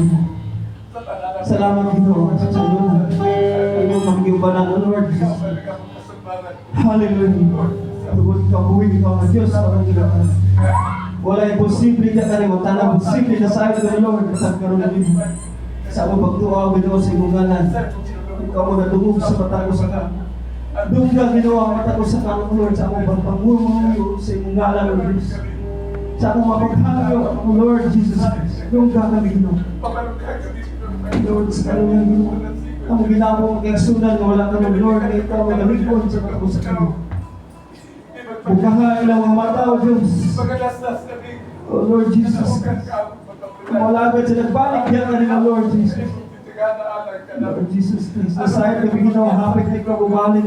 Ginoo. Salamat, Ginoo, sa kanunay. Imong magiubanan, O Lord Jesus. Hallelujah. Tungod ka buhi ikaw nga Diyos sa among ginoo. Wala imposible ka kanimo, tanang posible na sa akin, Lord, at karon nimo. Sa among pagtuo, Ginoo, sa imong ngalan. Ikaw mo nadungog sa matag usa ka. Dungga, Ginoo, ang matag usa ka, Lord, sa among pagpangulo sa imong ngalan, Lord Jesus. Sa among mapaghangyo, Lord Jesus Christ. Dungga kami, Ginoo. Lord, sa kanunay, Ginoo. Ang ginamo ang nga wala ka, Lord, nga ikaw ang naligpon sa matag usa ka. Bukaha ilang mga mata, O Diyos. O Lord Jesus Christ. Malagad sa nagbalik yan kanila, Lord Jesus. Lord Jesus Christ. Nasayod kami, Ginoo, hapit na ikaw bumalik.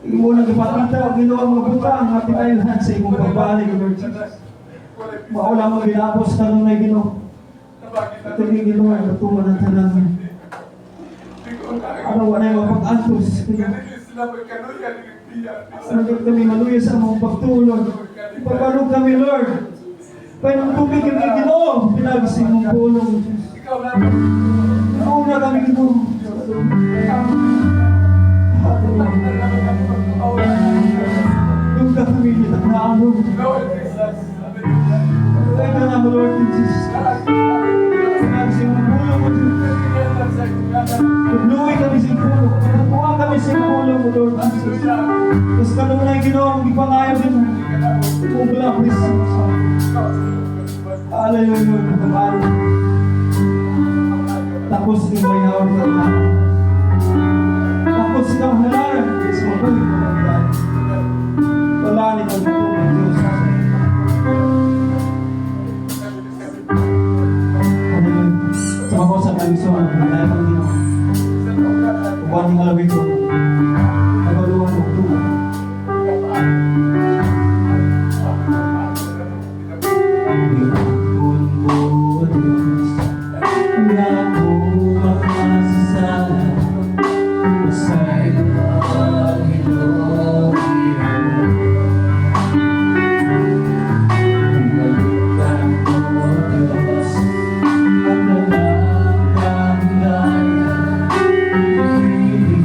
Imo nang ipakita, o Ginoo, ang mga butang nga pinailan sa imong pagbalik, Lord Jesus. Mao lamang ginapos kanunay, Ginoo. Ito ni Lord, natuman ang tanan. Ano wala yung mapag-antos, Ginoo. Ano kami maluya sa among pagtulog. Pagbalog kami, Lord. Pahinumdumi kami, Ginoo. Pinagi sa imong pulong, Diyos. Nauna kami, Ginoo. Hallelujah. Dungga kami nitaknaan, Lord. Kaya ka na mo, Lord Jesus Christ. Pinagi sa imong pulong mo, Diyos. Tubluwi kami sa imong pulong. Pagkuha kami sa imong pulong mo, Lord Jesus. Tapos kanunay, Ginoo, ang gipangayo, Ginoo. Kung wala presence. Hallelujah, Lord. Pagkakaro. Tapos ni bayaw ka na. Tapos ikaw halaran sa mabuhi mo magdaan. Wala ni pagkatulong Diyos. Hallelujah. Sa mga sa kalisod, tayo Panginoon. Uban ng alawin ko. Nagaluhan og tuwa. Lingkod mo, Diyos, nga ako makasasala sa iyong hinugian. Ibalikan mo, Diyos, ang tanang kahilayan, hindi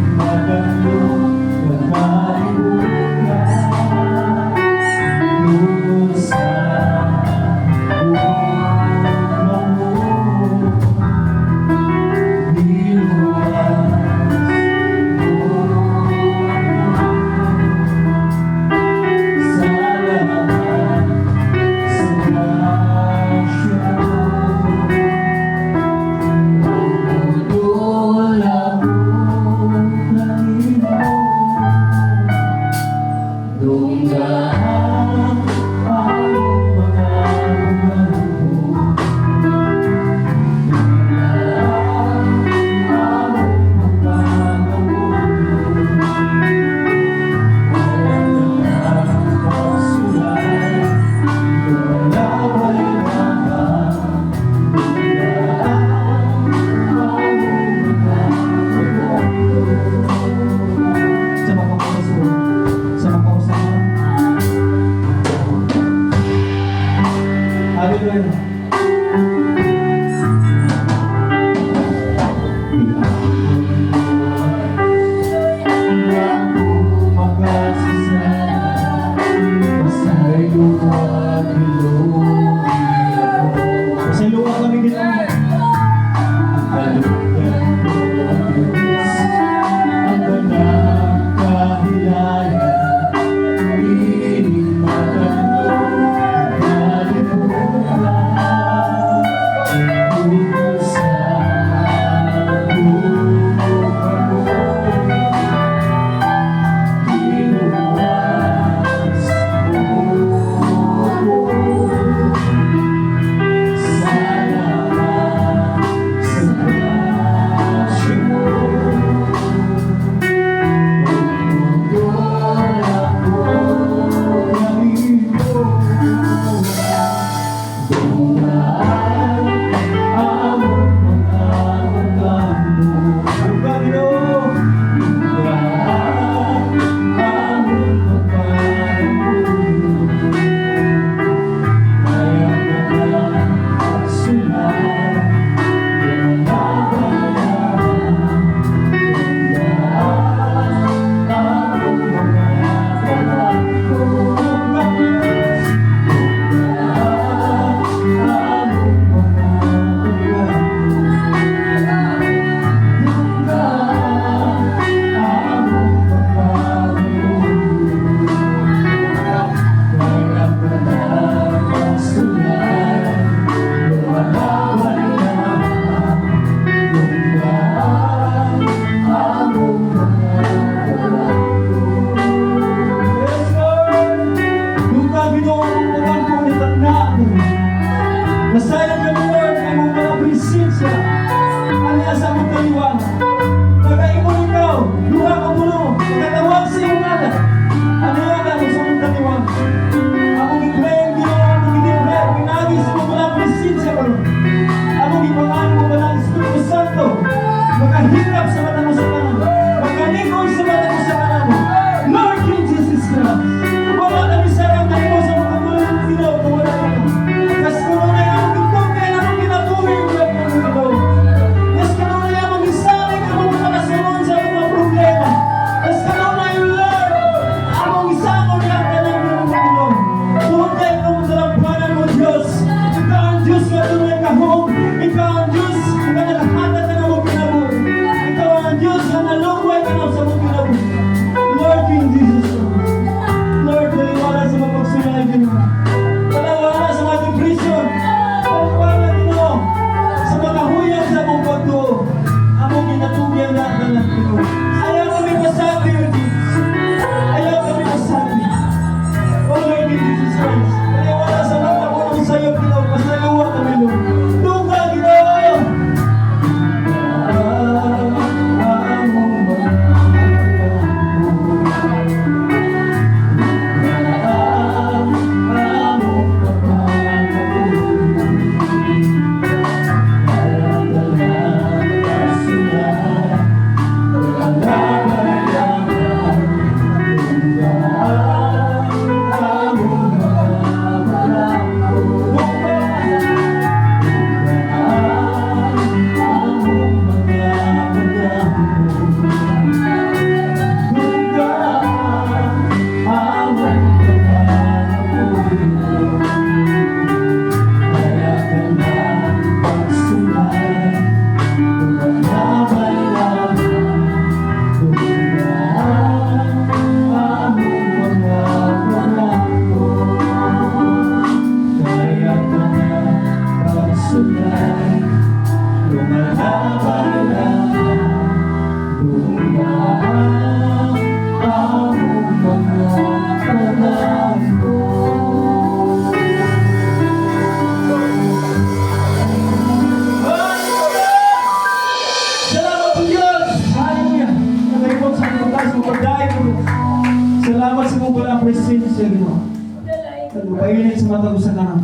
Gabilin sa matag usa ka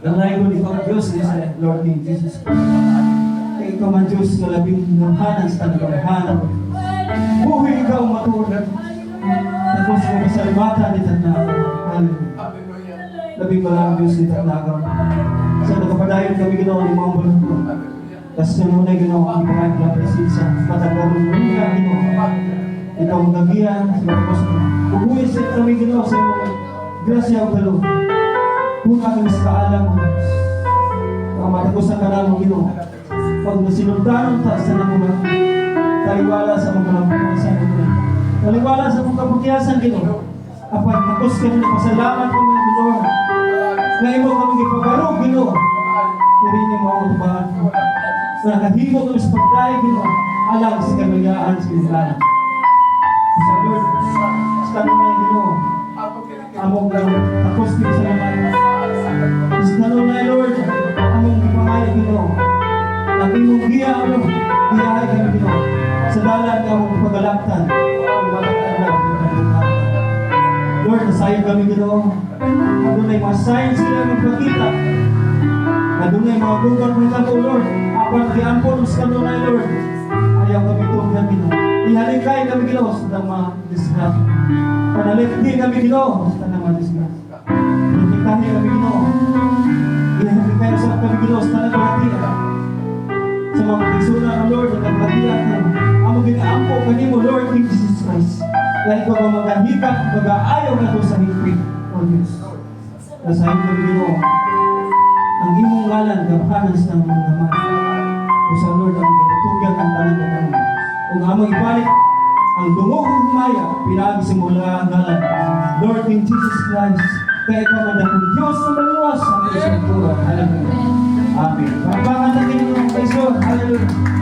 Dalaygon ikaw ang Diyos ni sa Lord King Jesus Christ. Kay ikaw man Diyos nga labing gamhanan sa tanang gamhanan. Buhi ikaw matuod. Tapos mo pasalamatan ni Tatnagaw. Hallelujah. Labing balang Diyos ni Tatnagaw. Sa nakapadayon kami, Ginoo, ni mga balon. Kasi sa Ginoo, ang pangayong na presensya. Matagaron mo niya, Ginoo. Ikaw ang gagiya sa matapos mo. Ubuhi sa kami, Ginoo, sa imong grasya ug kaloob. Kung kami sa kaalam mo, ang matagusan ka namo, Ginoo. Pag nasinundanon ta sa mga taliwala sa mga kalabukasan, Ginoo. Taliwala sa mga kapagyasan, Ginoo. Apan tapos kami na pasalamat kami, Lord. Na imo kami gipabarog, Ginoo. Diri mo ang utubahan. Sa nakahimo kami sa pagdayeg, Ginoo, alang sa kamalyaan sa imong ngalan. Sa Lord, sa kanunay, Ginoo, among lang tapos kami salamat. Sa kanunay, Lord, among gipangayo, Ginoo. Ang imong giya, Lord, giyahay kami, Ginoo. Sa dalan nga among pagalaktan, ang matag adlaw ng. Lord, nasayo kami, Ginoo. Adunay mga signs sila magpakita. Adunay mga gugat mga kamo, Lord. Apan giampon sa kanunay, Lord. Ayaw kami tunggan, Ginoo. Ihalikay kami, Ginoo, sa tanang mga disgrasya. Panalipdi kami, Ginoo, sa tanang mga disgrasya. Protektahin kami, Ginoo. Ihalikay sa kami, Ginoo, sa tanang balatian. Sa mga kaigsuonan ng Lord, ang kabalatian na among ginaampo kanimo, Lord King Jesus Christ. Dahil ikaw ang magahikat, mag-aayaw na to sa higpit, O Diyos. Nasahin kami, Ginoo, ang imong ngalan, gamhanan sa mga naman. O sa Lord, ang ginatugyan ang tanan ng tanan. Kung among ibalik, ang dungog ug humaya, pinaagi sa mula ang ngalan. Lord King Jesus Christ, kaya ikaw ang dakong Diyos na maluwas ang isang tura. Hallelujah. Amen. Palakpakan natin ang kaiso. Hallelujah.